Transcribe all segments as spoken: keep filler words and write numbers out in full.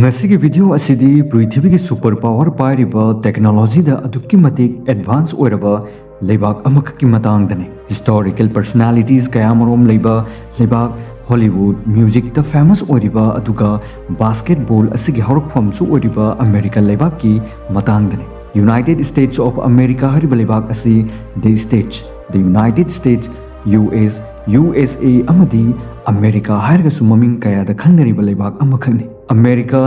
ꯉꯁꯤꯒꯤ video ꯑꯁꯤꯗꯤ ꯄ꯭ꯔꯤꯊꯤꯕꯤꯒꯤ super power ꯄꯥꯏꯔꯤꯕ, technologyꯗ ꯑꯗꯨꯛꯀꯤ ꯃꯇꯤꯛ advance ꯑꯣꯏꯔꯕ ꯂꯩꯕꯥꯛ ꯑꯃꯈꯛꯀꯤ ꯃꯇꯥꯡꯗꯅꯤ꯫ Historical personalities ꯀꯌꯥꯃꯔꯨꯝ ꯂꯩꯕ ꯂꯩꯕꯥꯛ, Hollywood, musicꯇ famous ꯑꯣꯏꯔꯤꯕ, ꯑꯗꯨꯒ basketball ꯑꯁꯤꯒꯤ ꯍꯧꯔꯛꯐꯝꯁꯨ ꯑꯣꯏꯔꯤꯕ ꯑꯃꯦꯔꯤꯀꯥ ꯂꯩꯕꯥꯛꯀꯤ ꯃꯇꯥꯡꯗꯅꯤ꯫ United States of America ꯍꯥꯏꯔꯤꯕ ꯂꯩꯕꯥꯛ ꯑꯁꯤ the States, the United States, U S, U S A ꯑꯃꯗꯤ ꯑꯃꯦꯔꯤꯀꯥ ꯍꯥꯏꯔꯒꯁꯨ ꯃꯃꯤꯡ ꯀꯌꯥꯗ ꯈꯪꯅꯔꯤꯕ ꯂꯩꯕꯥꯛ ꯑꯃꯈꯛꯅꯤ꯫ ꯑꯃꯦꯔꯤꯀꯥ,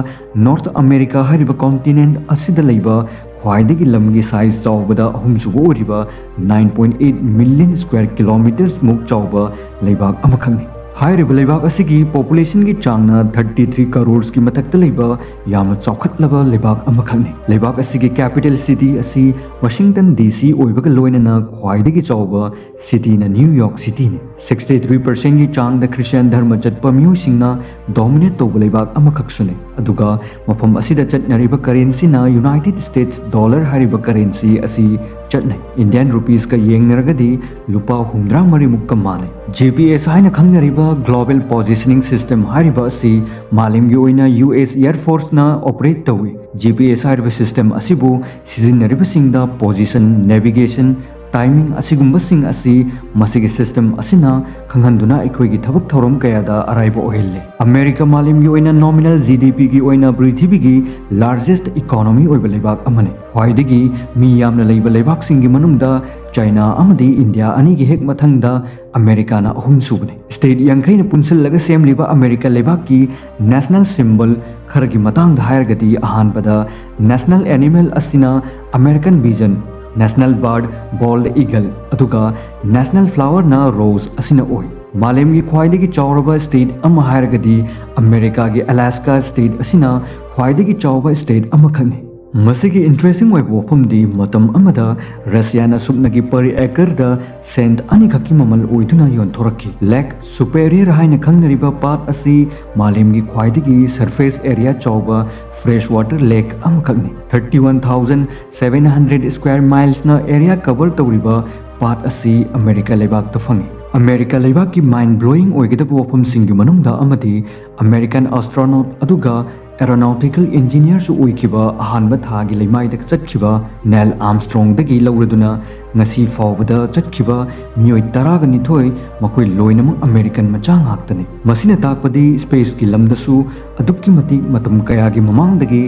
North America ꯍꯥꯏꯔꯤꯕ continent ꯑꯁꯤꯗ ꯂꯩꯕ ꯈ꯭ꯋꯥꯏꯗꯒꯤ ꯂꯝꯒꯤ size ꯆꯥꯎꯕꯗ ꯑꯍꯨꯝꯁꯨꯕ ꯑꯣꯏꯔꯤꯕ nine point eight million square kilometers ꯃꯨꯛ ꯆꯥꯎꯕ ꯂꯩꯕꯥꯛ ꯑꯃꯈꯛꯅꯤ꯫ ꯍꯥꯏꯔꯤꯕ ꯂꯩꯕꯥꯛ ꯑꯁꯤꯒꯤ populationꯒꯤ ꯆꯥꯡꯅ thirty three crores ꯀꯤ ꯃꯊꯛꯇ ꯂꯩꯕ ꯌꯥꯝꯅ ꯆꯥꯎꯈꯠꯂꯕ ꯂꯩꯕꯥꯛ ꯑꯃꯈꯛꯅꯤ꯫ ꯂꯩꯕꯥꯛ ꯑꯁꯤꯒꯤ capital city ꯑꯁꯤ Washington D C ꯑꯣꯏꯕꯒ ꯂꯣꯏꯅꯅ ꯈ꯭ꯋꯥꯏꯗꯒꯤ ꯆꯥꯎꯕ cityꯅ New York Cityꯅꯤ꯫ Sixty three percentꯀꯤ ꯆꯥꯡꯗ Christian ꯙꯔꯃ ꯆꯠꯄ ꯃꯤꯑꯣꯏꯁꯤꯡꯅ dominate ꯇꯧꯕ ꯂꯩꯕꯥꯛ ꯑꯃꯈꯛꯁꯨꯅꯤ꯫ ꯑꯗꯨꯒ ꯃꯐꯝ ꯑꯁꯤꯗ ꯆꯠꯅꯔꯤꯕ currencyꯅ United States dollar ꯍꯥꯏꯔꯤꯕ currency ꯑꯁꯤ ꯆꯠꯅꯩ꯫ Indian rupeesꯀ ꯌꯦꯡꯅꯔꯒꯗꯤ ꯂꯨꯄꯥ ꯍꯨꯝꯗ꯭ꯔꯥ ꯃꯔꯤꯃꯨꯛꯀ ꯃꯥꯟꯅꯩ꯫ G P S ꯍꯥꯏꯅ ꯈꯪꯅꯔꯤꯕ Global Positioning System ꯍꯥꯏꯔꯤꯕ ꯑꯁꯤ ꯃꯥꯂꯦꯝꯒꯤ ꯑꯣꯏꯅ U S Air Forceꯅ operate ꯇꯧꯏ꯫ G P S ꯍꯥꯏꯔꯤꯕ system ꯑꯁꯤꯕꯨ ꯁꯤꯖꯤꯟꯅꯔꯤꯕꯁꯤꯡꯗ position, navigation, timing ꯑꯁꯤꯒꯨꯝꯕꯁꯤꯡ ꯑꯁꯤ ꯃꯁꯤꯒꯤ system ꯑꯁꯤꯅ ꯈꯪꯍꯟꯗꯨꯅ ꯑꯩꯈꯣꯏꯒꯤ ꯊꯕꯛ ꯊꯧꯔꯝ ꯀꯌꯥꯗ ꯑꯔꯥꯏꯕ ꯑꯣꯏꯍꯜꯂꯤ꯫ ꯑꯃꯦꯔꯤꯀꯥ ꯃꯥꯂꯦꯝꯒꯤ ꯑꯣꯏꯅ nominal G D Pꯒꯤ ꯑꯣꯏꯅ ꯄ꯭ꯔꯤꯊꯤꯕꯤꯒꯤ largest economy ꯑꯣꯏꯕ ꯂꯩꯕꯥꯛ ꯑꯃꯅꯤ꯫ ꯈ꯭ꯋꯥꯏꯗꯒꯤ ꯃꯤ ꯌꯥꯝꯅ ꯂꯩꯕ ꯂꯩꯕꯥꯛꯁꯤꯡꯒꯤ ꯃꯅꯨꯡꯗ ꯆꯥꯏꯅꯥ ꯑꯃꯗꯤ ꯏꯟꯗꯤꯌꯥ ꯑꯅꯤꯒꯤ ꯍꯦꯛ ꯃꯊꯪꯗ ꯑꯃꯦꯔꯤꯀꯥꯅ ꯑꯍꯨꯝꯁꯨꯕꯅꯤ꯫ State ꯌꯥꯡꯈꯩꯅ ꯄꯨꯟꯁꯤꯜꯂꯒ ꯁꯦꯝꯂꯤꯕ ꯑꯃꯦꯔꯤꯀꯥ ꯂꯩꯕꯥꯛꯀꯤ national symbol ꯈꯔꯒꯤ ꯃꯇꯥꯡꯗ ꯍꯥꯏꯔꯒꯗꯤ, ꯑꯍꯥꯟꯕꯗ national animal ꯑꯁꯤꯅ American Pigeon, national bird bald eagle, ꯑꯗꯨꯒ national flowerꯅ rose ꯑꯁꯤꯅ ꯑꯣꯏ꯫ ꯃꯥꯂꯦꯝꯒꯤ ꯈ꯭ꯋꯥꯏꯗꯒꯤ ꯆꯥꯎꯔꯕ state ꯑꯃ ꯍꯥꯏꯔꯒꯗꯤ ꯑꯃꯦꯔꯤꯀꯥꯒꯤ Alaska state ꯑꯁꯤꯅ ꯈ꯭ꯋꯥꯏꯗꯒꯤ ꯆꯥꯎꯕ state ꯑꯃꯈꯛꯅꯤ꯫ ꯃꯁꯤꯒꯤ interesting ꯑꯣꯏꯕ ꯋꯥꯐꯝꯗꯤ, ꯃꯇꯝ ꯑꯃꯗ ꯔꯁꯤꯌꯥꯅ ꯁꯨꯞꯅꯒꯤ per acreꯗ ꯁꯦꯟꯠ ꯑꯅꯤꯈꯛꯀꯤ ꯃꯃꯜ ꯑꯣꯏꯗꯨꯅ ꯌꯣꯟꯊꯣꯔꯛꯈꯤ꯫ Lake Superior ꯍꯥꯏꯅ ꯈꯪꯅꯔꯤꯕ ꯄꯥꯠ ꯑꯁꯤ ꯃꯥꯂꯦꯝꯒꯤ ꯈ꯭ꯋꯥꯏꯗꯒꯤ surface area ꯆꯥꯎꯕ fresh water lake ꯑꯃꯈꯛꯅꯤ꯫ Thirty one thousand seven hundred square milesꯅ area cover ꯇꯧꯔꯤꯕ ꯄꯥꯠ ꯑꯁꯤ ꯑꯃꯦꯔꯤꯀꯥ ꯂꯩꯕꯥꯛꯇ ꯐꯪꯏ꯫ ꯑꯃꯦꯔꯤꯀꯥ ꯂꯩꯕꯥꯛꯀꯤ mind blowing ꯑꯣꯏꯒꯗꯕ ꯋꯥꯐꯝꯁꯤꯡꯒꯤ ꯃꯅꯨꯡꯗ ꯑꯃꯗꯤ American astronaut ꯑꯗꯨꯒ ꯑꯦꯔꯣꯅꯣꯇꯤꯀꯦꯜ ꯏꯟꯖꯤꯅꯤꯌꯔꯁꯨ ꯑꯣꯏꯈꯤꯕ, ꯑꯍꯥꯟꯕ ꯊꯥꯒꯤ ꯂꯩꯃꯥꯏꯗ ꯆꯠꯈꯤꯕ ꯅꯦꯜ ꯑꯥꯔꯝꯁꯇ꯭ꯔꯣꯡꯗꯒꯤ ꯂꯧꯔꯗꯨꯅ ꯉꯁꯤ ꯐꯥꯎꯕꯗ ꯆꯠꯈꯤꯕ ꯃꯤꯑꯣꯏ ꯇꯔꯥꯒ ꯅꯤꯊꯣꯏ, ꯃꯈꯣꯏ ꯂꯣꯏꯅꯃꯛ ꯑꯃꯦꯔꯤꯀꯟ ꯃꯆꯥ ꯉꯥꯛꯇꯅꯤ꯫ ꯃꯁꯤꯅ ꯇꯥꯛꯄꯗꯤ ꯁ꯭ꯄꯦꯁꯀꯤ ꯂꯝꯗꯁꯨ ꯑꯗꯨꯛꯀꯤ ꯃꯇꯤꯛ ꯃꯇꯝ ꯀꯌꯥꯒꯤ ꯃꯃꯥꯡꯗꯒꯤ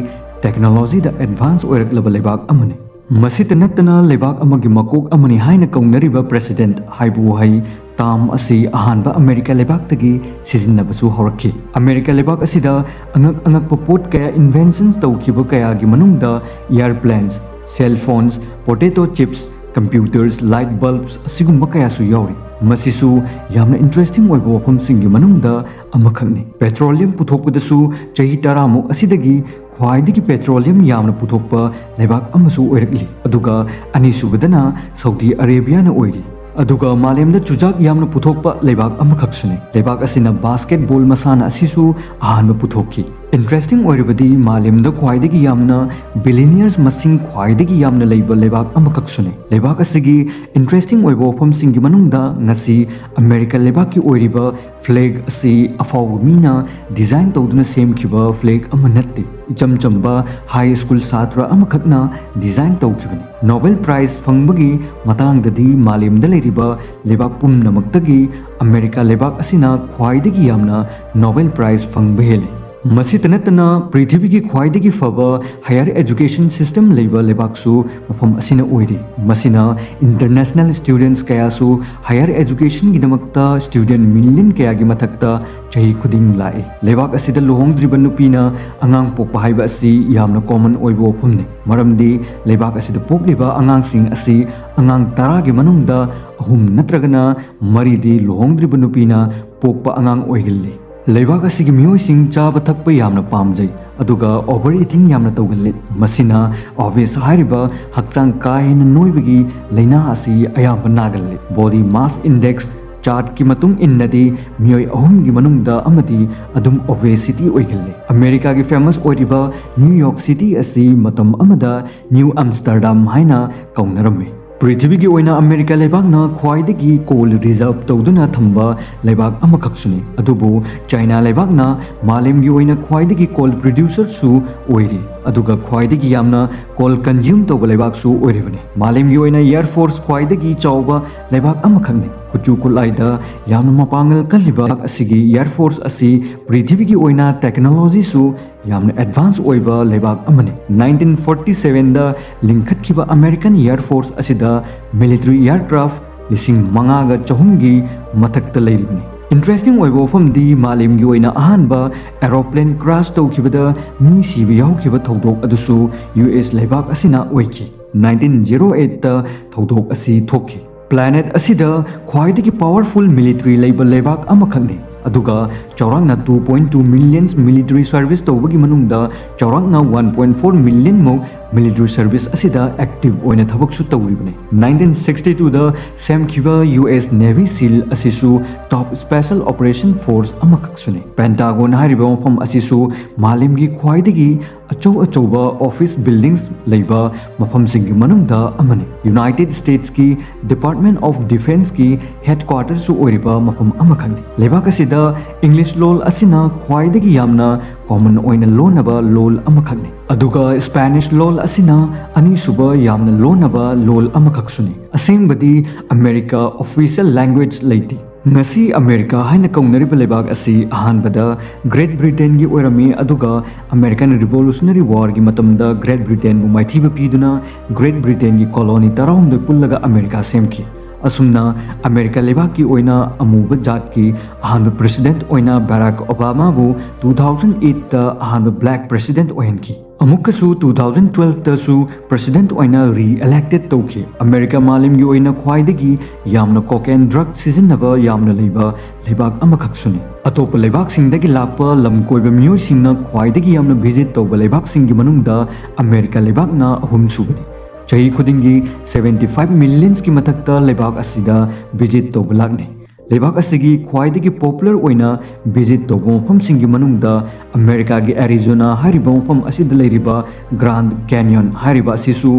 ꯇꯦꯛꯅꯣꯂꯣꯖꯤꯗ ꯑꯦꯗꯚꯥꯟꯁ ꯑꯣꯏꯔꯛꯂꯕ ꯂꯩꯕꯥꯛ ꯑꯃꯅꯤ꯫ ꯃꯁꯤꯇ ꯅꯠꯇꯅ ꯂꯩꯕꯥꯛ ꯑꯃꯒꯤ ꯃꯀꯣꯛ ꯑꯃꯅꯤ ꯍꯥꯏꯅ ꯀꯧꯅꯔꯤꯕ ꯄ꯭ꯔꯦꯁꯤꯗꯦꯟꯠ ꯍꯥꯏꯕ ꯋꯥꯍꯩ ꯇꯥꯝ ꯑꯁꯤ ꯑꯍꯥꯟꯕ ꯑꯃꯦꯔꯤꯀꯥ ꯂꯩꯕꯥꯛꯇꯒꯤ ꯁꯤꯖꯤꯟꯅꯕꯁꯨ ꯍꯧꯔꯛꯈꯤ꯫ ꯑꯃꯦꯔꯤꯀꯥ ꯂꯩꯕꯥꯛ ꯑꯁꯤꯗ ꯑꯉꯛ ꯑꯉꯛꯄ ꯄꯣꯠ ꯀꯌꯥ ꯏꯟꯚꯦꯟꯁꯟ ꯇꯧꯈꯤꯕ ꯀꯌꯥꯒꯤ ꯃꯅꯨꯡꯗ aeroplanes, cell phones, potato chips, computers, light bulbs ꯑꯁꯤꯒꯨꯝꯕ ꯀꯌꯥꯁꯨ ꯌꯥꯎꯔꯤ꯫ ꯃꯁꯤꯁꯨ ꯌꯥꯝꯅ ꯏꯟꯇꯔꯦꯁꯇꯤꯡ ꯑꯣꯏꯕ ꯋꯥꯐꯝꯁꯤꯡꯒꯤ ꯃꯅꯨꯡꯗ ꯑꯃꯈꯛꯅꯤ꯫ ꯄꯦꯇ꯭ꯔꯣꯂꯤꯌꯝ ꯄꯨꯊꯣꯛꯄꯗꯁꯨ ꯆꯍꯤ ꯇꯔꯥꯃꯨꯛ ꯑꯁꯤꯗꯒꯤ ꯈ꯭ꯋꯥꯏꯗꯒꯤ ꯄꯦꯇ꯭ꯔꯣꯂꯤꯌꯝ ꯌꯥꯝꯅ ꯄꯨꯊꯣꯛꯄ ꯂꯩꯕꯥꯛ ꯑꯃꯁꯨ ꯑꯣꯏꯔꯛꯂꯤ꯫ ꯑꯗꯨꯒ ꯑꯅꯤꯁꯨꯕꯗꯅ ꯁꯥꯎꯗꯤ ꯑꯔꯦꯕꯤꯌꯥꯅ ꯑꯣꯏꯔꯤ꯫ ꯑꯗꯨꯒ ꯃꯥꯂꯦꯝꯗ ꯆꯨꯖꯥꯛ ꯌꯥꯝꯅ ꯄꯨꯊꯣꯛꯄ ꯂꯩꯕꯥꯛ ꯑꯃꯈꯛꯁꯨꯅꯤ꯫ ꯂꯩꯕꯥꯛ ꯑꯁꯤꯅ ꯕꯥꯁꯀꯦꯠꯕꯣꯜ ꯃꯁꯥꯟꯅ ꯑꯁꯤꯁꯨ ꯑꯍꯥꯟꯕ ꯄꯨꯊꯣꯛꯈꯤ꯫ ꯏꯟꯇꯔꯦꯁꯇꯤꯡ ꯑꯣꯏꯔꯤꯕꯗꯤ ꯃꯥꯂꯦꯝꯗ ꯈ꯭ꯋꯥꯏꯗꯒꯤ ꯌꯥꯝꯅ ꯕꯤꯂꯤꯅꯤꯌꯔꯁ ꯃꯁꯤꯡ ꯈ꯭ꯋꯥꯏꯗꯒꯤ ꯌꯥꯝꯅ ꯂꯩꯕ ꯂꯩꯕꯥꯛ ꯑꯃꯈꯛꯁꯨꯅꯤ꯫ ꯂꯩꯕꯥꯛ ꯑꯁꯤꯒꯤ ꯏꯟꯇꯔꯦꯁꯇꯤꯡ ꯑꯣꯏꯕ ꯋꯥꯐꯝꯁꯤꯡꯒꯤ ꯃꯅꯨꯡꯗ ꯉꯁꯤ ꯑꯃꯦꯔꯤꯀꯥ ꯂꯩꯕꯥꯛꯀꯤ ꯑꯣꯏꯔꯤꯕ ꯐ꯭ꯂꯦꯒ ꯑꯁꯤ ꯑꯐꯥꯎꯕ ꯃꯤꯅ ꯗꯤꯖꯥꯏꯟ ꯇꯧꯗꯨꯅ ꯁꯦꯝꯈꯤꯕ ꯐ꯭ꯂꯦꯒ ꯑꯃ ꯅꯠꯇꯦ꯫ ꯏꯆꯝ ꯆꯝꯕ ꯍꯥꯏ ꯁ꯭ꯀꯨꯜ ꯁꯥꯇ꯭ꯔ ꯑꯃꯈꯛꯅ ꯗꯤꯖꯥꯏꯟ ꯇꯧꯈꯤꯕꯅꯤ꯫ ꯅꯣꯕꯦꯜ ꯄ꯭ꯔꯥꯏꯖ ꯐꯪꯕꯒꯤ ꯃꯇꯥꯡꯗꯗꯤ ꯃꯥꯂꯦꯝꯗ ꯂꯩꯔꯤꯕ ꯂꯩꯕꯥꯛ ꯄꯨꯝꯅꯃꯛꯇꯒꯤ ꯑꯃꯦꯔꯤꯀꯥ ꯂꯩꯕꯥꯛ ꯑꯁꯤꯅ ꯈ꯭ꯋꯥꯏꯗꯒꯤ ꯌꯥꯝꯅ ꯅꯣꯕꯦꯜ ꯄ꯭ꯔꯥꯏꯖ ꯐꯪꯕ ꯍꯦꯜꯂꯤ꯫ ꯃꯁꯤꯇ ꯅꯠꯇꯅ ꯄ꯭ꯔꯤꯊꯤꯕꯤꯒꯤ ꯈ꯭ꯋꯥꯏꯗꯒꯤ ꯐꯕ ꯍꯥꯌꯔ ꯑꯦꯖꯨꯀꯦꯁꯟ ꯁꯤꯁꯇꯦꯝ ꯂꯩꯕ ꯂꯩꯕꯥꯛꯁꯨ ꯃꯐꯝ ꯑꯁꯤꯅ ꯑꯣꯏꯔꯤ꯫ ꯃꯁꯤꯅ ꯏꯟꯇꯔꯅꯦꯁꯅꯦꯜ ꯁ꯭ꯇꯨꯗꯦꯟꯠꯁ ꯀꯌꯥꯁꯨ ꯍꯥꯌꯔ ꯑꯦꯖꯨꯀꯦꯁꯟꯒꯤꯗꯃꯛꯇ ꯁ꯭ꯇꯨꯗꯦꯟꯠ ꯃꯤꯂꯤꯌꯟ ꯀꯌꯥꯒꯤ ꯃꯊꯛꯇ ꯆꯍꯤ ꯈꯨꯗꯤꯡ ꯂꯥꯛꯏ꯫ ꯂꯩꯕꯥꯛ ꯑꯁꯤꯗ ꯂꯨꯍꯣꯡꯗ꯭ꯔꯤꯕ ꯅꯨꯄꯤꯅ ꯑꯉꯥꯡ ꯄꯣꯛꯄ ꯍꯥꯏꯕ ꯑꯁꯤ ꯌꯥꯝꯅ ꯀꯣꯃꯟ ꯑꯣꯏꯕ ꯋꯥꯐꯝꯅꯤ, ꯃꯔꯝꯗꯤ ꯂꯩꯕꯥꯛ ꯑꯁꯤꯗ ꯄꯣꯛꯂꯤꯕ ꯑꯉꯥꯡꯁꯤꯡ ꯑꯁꯤ ꯑꯉꯥꯡ ꯇꯔꯥꯒꯤ ꯃꯅꯨꯡꯗ ꯑꯍꯨꯝ ꯅꯠꯇ꯭ꯔꯒꯅ ꯃꯔꯤꯗꯤ ꯂꯨꯍꯣꯡꯗ꯭ꯔꯤꯕ ꯅꯨꯄꯤꯅ ꯄꯣꯛꯄ ꯑꯉꯥꯡ ꯑꯣꯏꯒꯜꯂꯤ꯫ ꯂꯩꯕꯥꯛ ꯑꯁꯤꯒꯤ ꯃꯤꯑꯣꯏꯁꯤꯡ ꯆꯥꯕ ꯊꯛꯄ ꯌꯥꯝꯅ ꯄꯥꯝꯖꯩ, ꯑꯗꯨꯒ ꯑꯣꯚꯔ ꯏꯇꯤꯡ ꯌꯥꯝꯅ ꯇꯧꯒꯜꯂꯤ꯫ ꯃꯁꯤꯅ ꯑꯣꯕꯦꯁ ꯍꯥꯏꯔꯤꯕ ꯍꯛꯆꯥꯡ ꯀꯥ ꯍꯦꯟꯅ ꯅꯣꯏꯕꯒꯤ ꯂꯥꯏꯅꯥ ꯑꯁꯤ ꯑꯌꯥꯝꯕ ꯅꯥꯒꯜꯂꯤ꯫ ꯕꯣꯗꯤ ꯃꯥꯁ ꯏꯟꯗꯦꯛꯁ ꯆꯥꯔꯠꯀꯤ ꯃꯇꯨꯡ ꯏꯟꯅꯗꯤ ꯃꯤꯑꯣꯏ ꯑꯍꯨꯝꯒꯤ ꯃꯅꯨꯡꯗ ꯑꯃꯗꯤ ꯑꯗꯨꯝ ꯑꯣꯕꯦꯁꯤꯇꯤ ꯑꯣꯏꯒꯜꯂꯤ꯫ ꯑꯃꯦꯔꯤꯀꯥꯒꯤ ꯐꯦꯃꯁ ꯑꯣꯏꯔꯤꯕ ꯅ꯭ꯌꯨ ꯌꯣꯔꯛ ꯁꯤꯇꯤ ꯑꯁꯤ ꯃꯇꯝ ꯑꯃꯗ ꯅ꯭ꯌꯨ ꯑꯝꯁꯇꯔꯗꯥꯝ ꯍꯥꯏꯅ ꯀꯧꯅꯔꯝꯃꯤ꯫ ꯄ꯭ꯔꯤꯊꯤꯕꯤꯒꯤ ꯑꯣꯏꯅ ꯑꯃꯦꯔꯤꯀꯥ ꯂꯩꯕꯥꯛꯅ ꯈ꯭ꯋꯥꯏꯗꯒꯤ ꯀꯣꯜ ꯔꯤꯖꯔꯚ ꯇꯧꯗꯨꯅ ꯊꯝꯕ ꯂꯩꯕꯥꯛ ꯑꯃꯈꯛꯁꯨꯅꯤ꯫ ꯑꯗꯨꯕꯨ ꯆꯥꯏꯅꯥ ꯂꯩꯕꯥꯛꯅ ꯃꯥꯂꯦꯝꯒꯤ ꯑꯣꯏꯅ ꯈ꯭ꯋꯥꯏꯗꯒꯤ ꯀꯣꯜ ꯄ꯭ꯔꯣꯗ꯭ꯌꯨꯁꯔꯁꯨ ꯑꯣꯏꯔꯤ, ꯑꯗꯨꯒ ꯈ꯭ꯋꯥꯏꯗꯒꯤ ꯌꯥꯝꯅ ꯀꯣꯜ ꯀꯟꯖ꯭ꯌꯨꯝ ꯇꯧꯕ ꯂꯩꯕꯥꯛꯁꯨ ꯑꯣꯏꯔꯤꯕꯅꯤ꯫ ꯃꯥꯂꯦꯝꯒꯤ ꯑꯣꯏꯅ ꯑꯦꯌꯔ ꯐꯣꯔꯁ ꯈ꯭ꯋꯥꯏꯗꯒꯤ ꯆꯥꯎꯕ ꯂꯩꯕꯥꯛ ꯑꯃꯈꯛꯅꯤ꯫ ꯈꯨꯠꯁꯨ ꯈꯨꯠꯂꯥꯏꯗ ꯌꯥꯝꯅ ꯃꯄꯥꯡꯒꯜ ꯀꯜꯂꯤꯕ ꯂꯩꯕꯥꯛ ꯑꯁꯤꯒꯤ ꯑꯦꯌꯔ ꯐꯣꯔꯁ ꯑꯁꯤ ꯄ꯭ꯔꯤꯊꯤꯕꯤꯒꯤ ꯑꯣꯏꯅ ꯇꯦꯛꯅꯣꯂꯣꯖꯤꯁꯨ ꯌꯥꯝꯅ ꯑꯦꯗꯚꯥꯟꯁ ꯑꯣꯏꯕ ꯂꯩꯕꯥꯛ ꯑꯃꯅꯤ꯫ ꯅꯥꯏꯟꯇꯤꯟ ꯐꯣꯔꯇꯤ ꯁꯚꯦꯟꯗ ꯂꯤꯡꯈꯠꯈꯤꯕ ꯑꯃꯦꯔꯤꯀꯟ ꯑꯦꯌꯔ ꯐꯣꯔꯁ ꯑꯁꯤꯗ ꯃꯤꯂꯤꯇꯔꯤ ꯑꯦꯌꯔꯀ꯭ꯔꯥꯐ ꯂꯤꯁꯤꯡ ꯃꯉꯥꯒ ꯆꯍꯨꯝꯒꯤ ꯃꯊꯛꯇ ꯂꯩꯔꯤꯕꯅꯤ꯫ ꯏꯟꯇꯔꯦꯁꯇꯤꯡ ꯑꯣꯏꯕ ꯋꯥꯐꯝꯗꯤ, ꯃꯥꯂꯦꯝꯒꯤ ꯑꯣꯏꯅ ꯑꯍꯥꯟꯕ ꯑꯦꯔꯣꯄ꯭ꯂꯦꯟ ꯀ꯭ꯔꯥꯁ ꯇꯧꯈꯤꯕꯗ ꯃꯤ ꯁꯤꯕ ꯌꯥꯎꯈꯤꯕ ꯊꯧꯗꯣꯛ ꯑꯗꯨꯁꯨ ꯌꯨ ꯑꯦꯁ ꯂꯩꯕꯥꯛ ꯑꯁꯤꯅ ꯑꯣꯏꯈꯤ꯫ ꯅꯥꯏꯟꯇꯤꯟ ꯖꯤꯔꯣ ꯑꯩꯠꯇ ꯊꯧꯗꯣꯛ ꯑꯁꯤ ꯊꯣꯛꯈꯤ꯫ ꯄ꯭ꯂꯥꯅꯦꯠ ꯑꯁꯤꯗ ꯈ꯭ꯋꯥꯏꯗꯒꯤ ꯄꯥꯋꯔꯐꯨꯜ ꯃꯤꯂꯤꯇꯔꯤ ꯂꯩꯕ ꯂꯩꯕꯥꯛ ꯑꯃꯈꯛꯅꯤ꯫ ꯑꯗꯨꯒ ꯆꯥꯎꯔꯥꯛꯅ two point two million military service ꯇꯧꯕꯒꯤ ꯃꯅꯨꯡꯗ ꯆꯥꯎꯔꯥꯛꯅ one point four million ꯃꯨꯛ ꯃꯤꯂꯤꯇꯔꯤ ꯁꯔꯚꯤꯁ ꯑꯁꯤꯗ ꯑꯦꯛꯇꯤꯚ ꯑꯣꯏꯅ ꯊꯕꯛꯁꯨ ꯇꯧꯔꯤꯕꯅꯤ꯫ ꯅꯥꯏꯟꯇꯤꯟ ꯁꯤꯛꯁꯇꯤ ꯇꯨꯗ ꯁꯦꯝꯈꯤꯕ ꯌꯨ ꯑꯦꯁ ꯅꯦꯚꯤ ꯁꯤꯜ ꯑꯁꯤꯁꯨ ꯇꯣꯞ ꯁ꯭ꯄꯦꯁꯦꯜ ꯑꯣꯄꯔꯦꯁꯟ ꯐꯣꯔꯁ ꯑꯃꯈꯛꯁꯨꯅꯤ꯫ ꯄꯦꯟꯇꯥꯒꯣꯟ ꯍꯥꯏꯔꯤꯕ ꯃꯐꯝ ꯑꯁꯤꯁꯨ ꯃꯥꯂꯦꯝꯒꯤ ꯈ꯭ꯋꯥꯏꯗꯒꯤ ꯑꯆꯧ ꯑꯆꯧꯕ ꯑꯣꯐꯤꯁ ꯕꯤꯜꯗꯤꯡꯁ ꯂꯩꯕ ꯃꯐꯝꯁꯤꯡꯒꯤ ꯃꯅꯨꯡꯗ ꯑꯃꯅꯤ꯫ ꯌꯨꯅꯥꯏꯇꯦꯗ ꯁ꯭ꯇꯦꯠꯁꯀꯤ ꯗꯤꯄꯥꯔꯠꯃꯦꯟ ꯑꯣꯐ ꯗꯤꯐꯦꯟꯁꯀꯤ ꯍꯦꯗꯀ꯭ꯋꯥꯇꯔꯁꯨ ꯑꯣꯏꯔꯤꯕ ꯃꯐꯝ ꯑꯃꯈꯛꯅꯤ꯫ ꯂꯩꯕꯥꯛ ꯑꯁꯤꯗ ꯏꯪꯂꯤꯁ ꯂꯣꯜ ꯑꯁꯤꯅ ꯈ꯭ꯋꯥꯏꯗꯒꯤ ꯌꯥꯝꯅ ꯀꯣꯃꯟ ꯑꯣꯏꯅ ꯂꯣꯟꯅꯕ ꯂꯣꯜ ꯑꯃꯈꯛꯅꯤ, ꯑꯗꯨꯒ ꯁ꯭ꯄꯦꯅꯤꯁ ꯂꯣꯜ ꯑꯁꯤꯅ ꯑꯅꯤꯁꯨꯕ ꯌꯥꯝꯅ ꯂꯣꯟꯅꯕ ꯂꯣꯜ ꯑꯃꯈꯛꯁꯨꯅꯤ꯫ ꯑꯁꯦꯡꯕꯗꯤ ꯑꯃꯦꯔꯤꯀꯥ ꯑꯣꯐꯤꯁꯤꯌꯦꯜ ꯂꯦꯡꯒ꯭ꯋꯦꯖ ꯂꯩꯇꯦ꯫ ꯉꯁꯤ ꯑꯃꯦꯔꯤꯀꯥ ꯍꯥꯏꯅ ꯀꯧꯅꯔꯤꯕ ꯂꯩꯕꯥꯛ ꯑꯁꯤ ꯑꯍꯥꯟꯕꯗ ꯒ꯭ꯔꯦꯠ ꯕ꯭ꯔꯤꯇꯦꯟꯒꯤ ꯑꯣꯏꯔꯝꯃꯤ, ꯑꯗꯨꯒ ꯑꯃꯦꯔꯤꯀꯟ ꯔꯤꯚꯣꯂꯨꯁꯅꯔꯤ ꯋꯥꯔꯒꯤ ꯃꯇꯝꯗ ꯒ꯭ꯔꯦꯠ ꯕ꯭ꯔꯤꯇꯦꯟꯕꯨ ꯃꯥꯏꯊꯤꯕ ꯄꯤꯗꯨꯅ ꯒ꯭ꯔꯦꯠ ꯕ꯭ꯔꯤꯇꯦꯟꯒꯤ ꯀꯣꯂꯣꯅꯤ ꯇꯔꯥꯍꯨꯝꯗꯣꯏ ꯄꯨꯜꯂꯒ ꯑꯃꯦꯔꯤꯀꯥ ꯁꯦꯝꯈꯤ꯫ ꯑꯁꯨꯝꯅ ꯑꯃꯦꯔꯤꯀꯥ ꯂꯩꯕꯥꯛꯀꯤ ꯑꯣꯏꯅ ꯑꯃꯨꯕ ꯖꯥꯠꯀꯤ ꯑꯍꯥꯟꯕ ꯄ꯭ꯔꯦꯁꯤꯗꯦꯟꯠ ꯑꯣꯏꯅ ꯕꯥꯔꯥꯛ ꯑꯣꯕꯥꯃꯥꯕꯨ two thousand eightꯇ ꯑꯍꯥꯟꯕ ꯕ꯭ꯂꯦꯛ ꯄ꯭ꯔꯦꯁꯤꯗꯦꯟꯠ ꯑꯣꯏꯍꯟꯈꯤ꯫ ꯑꯃꯨꯛꯀꯁꯨ two thousand twelveꯇꯁꯨ ꯄ꯭ꯔꯦꯁꯤꯗꯦꯟꯠ ꯑꯣꯏꯅ ꯔꯤ ꯏꯂꯦꯛꯇꯦꯗ ꯇꯧꯈꯤ꯫ ꯑꯃꯦꯔꯤꯀꯥ ꯃꯥꯂꯦꯝꯒꯤ ꯑꯣꯏꯅ ꯈ꯭ꯋꯥꯏꯗꯒꯤ ꯌꯥꯝꯅ ꯀꯣꯀꯦꯟ ꯗ꯭ꯔꯒ ꯁꯤꯖꯤꯟꯅꯕ ꯌꯥꯝꯅ ꯂꯩꯕ ꯂꯩꯕꯥꯛ ꯑꯃꯈꯛꯁꯨꯅꯤ꯫ ꯑꯇꯣꯞꯄ ꯂꯩꯕꯥꯛꯁꯤꯡꯗꯒꯤ ꯂꯥꯛꯄ ꯂꯝ ꯀꯣꯏꯕ ꯃꯤꯑꯣꯏꯁꯤꯡꯅ ꯈ꯭ꯋꯥꯏꯗꯒꯤ ꯌꯥꯝꯅ ꯚꯤꯖꯤꯠ ꯇꯧꯕ ꯂꯩꯕꯥꯛꯁꯤꯡꯒꯤ ꯃꯅꯨꯡꯗ ꯑꯃꯦꯔꯤꯀꯥ ꯂꯩꯕꯥꯛꯅ ꯑꯍꯨꯝꯁꯨꯕꯅꯤ꯫ ꯆꯍꯤ ꯈꯨꯗꯤꯡꯒꯤ seventy five millionsꯀꯤ ꯃꯊꯛꯇ ꯂꯩꯕꯥꯛ ꯑꯁꯤꯗ ꯚꯤꯖꯤꯠ ꯇꯧꯕ ꯂꯥꯛꯅꯩ꯫ ꯂꯩꯕꯥꯛ ꯑꯁꯤꯒꯤ ꯈ꯭ꯋꯥꯏꯗꯒꯤ popular ꯑꯣꯏꯅ visit ꯇꯧꯕ ꯃꯐꯝꯁꯤꯡꯒꯤ ꯃꯅꯨꯡꯗ ꯑꯃꯦꯔꯤꯀꯥꯒꯤ ꯑꯦꯔꯤꯖꯣꯅꯥ ꯍꯥꯏꯔꯤꯕ ꯃꯐꯝ ꯑꯁꯤꯗ ꯂꯩꯔꯤꯕ Grand Canyon ꯍꯥꯏꯔꯤꯕ ꯑꯁꯤꯁꯨ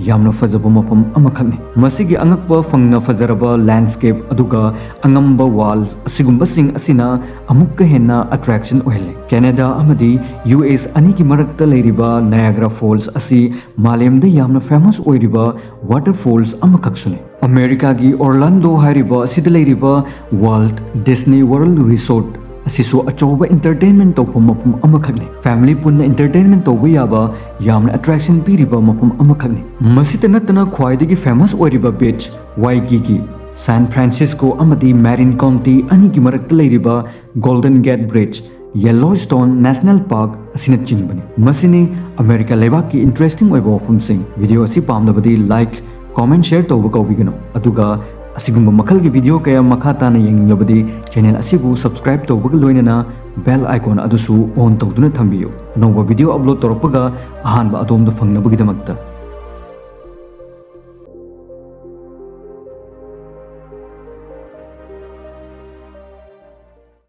ꯌꯥꯝꯅ ꯐꯖꯕ ꯃꯐꯝ ꯑꯃꯈꯛꯅꯤ꯫ ꯃꯁꯤꯒꯤ ꯑꯉꯛꯄ ꯐꯪꯅ ꯐꯖꯔꯕ landscape ꯑꯗꯨꯒ ꯑꯉꯝꯕ walls ꯑꯁꯤꯒꯨꯝꯕꯁꯤꯡ ꯑꯁꯤꯅ ꯑꯃꯨꯛꯀ ꯍꯦꯟꯅ attraction ꯑꯣꯏꯍꯜꯂꯤ꯫ ꯀꯦꯅꯦꯗꯥ ꯑꯃꯗꯤ ꯌꯨ ꯑꯦꯁ ꯑꯅꯤꯒꯤ ꯃꯔꯛꯇ ꯂꯩꯔꯤꯕ Niagara Falls ꯑꯁꯤ ꯃꯥꯂꯦꯝꯗ ꯌꯥꯝꯅ famous ꯑꯣꯏꯔꯤꯕ waterfalls ꯑꯃꯈꯛꯁꯨꯅꯤ꯫ ꯑꯃꯦꯔꯤꯀꯥꯒꯤ Orlando ꯍꯥꯏꯔꯤꯕ ꯑꯁꯤꯗ ꯂꯩꯔꯤꯕ Walt Disney World Resort ꯑꯁꯤꯁꯨ ꯑꯆꯧꯕ entertainment ꯇꯧꯐꯝ ꯃꯐꯝ ꯑꯃꯈꯛꯅꯤ꯫ Family ꯄꯨꯟꯅ entertainment ꯇꯧꯕ ꯌꯥꯕ ꯌꯥꯝꯅ attraction ꯄꯤꯔꯤꯕ ꯃꯐꯝ ꯑꯃꯈꯛꯅꯤ꯫ ꯃꯁꯤꯇ ꯅꯠꯇꯅ ꯈ꯭ꯋꯥꯏꯗꯒꯤ famous ꯑꯣꯏꯔꯤꯕ beach Waikiki, San Francisco ꯑꯃꯗꯤ Marin County ꯑꯅꯤꯒꯤ ꯃꯔꯛꯇ ꯂꯩꯔꯤꯕ Golden Gate Bridge, Yellowstone National Park ꯑꯁꯤꯅꯆꯤꯡꯕꯅꯤ꯫ ꯃꯁꯤꯅꯤ ꯑꯃꯦꯔꯤꯀꯥ ꯂꯩꯕꯥꯛꯀꯤ interesting ꯑꯣꯏꯕ ꯋꯥꯐꯝꯁꯤꯡ꯫ Video ꯑꯁꯤ ꯄꯥꯝꯂꯕꯗꯤ like, comment, share ꯇꯧꯕ ꯀꯥꯎꯕꯤꯒꯅꯨ꯫ ꯑꯗꯨꯒ ꯑꯁꯤꯒꯨꯝꯕ ꯃꯈꯜꯒꯤ video ꯀꯌꯥ ꯃꯈꯥ ꯇꯥꯅ ꯌꯦꯡꯅꯤꯡꯂꯕꯗꯤ channel ꯑꯁꯤꯕꯨ subscribe ꯇꯧꯕꯒ ꯂꯣꯏꯅꯅ bell icon ꯑꯗꯨꯁꯨ on ꯇꯧꯗꯨꯅ ꯊꯝꯕꯤꯌꯨ꯫ ꯑꯅꯧꯕ video upload ꯇꯧꯔꯛꯄꯒ ꯑꯍꯥꯟꯕ ꯑꯗꯣꯝꯗ ꯐꯪꯅꯕꯒꯤꯗꯃꯛꯇ꯫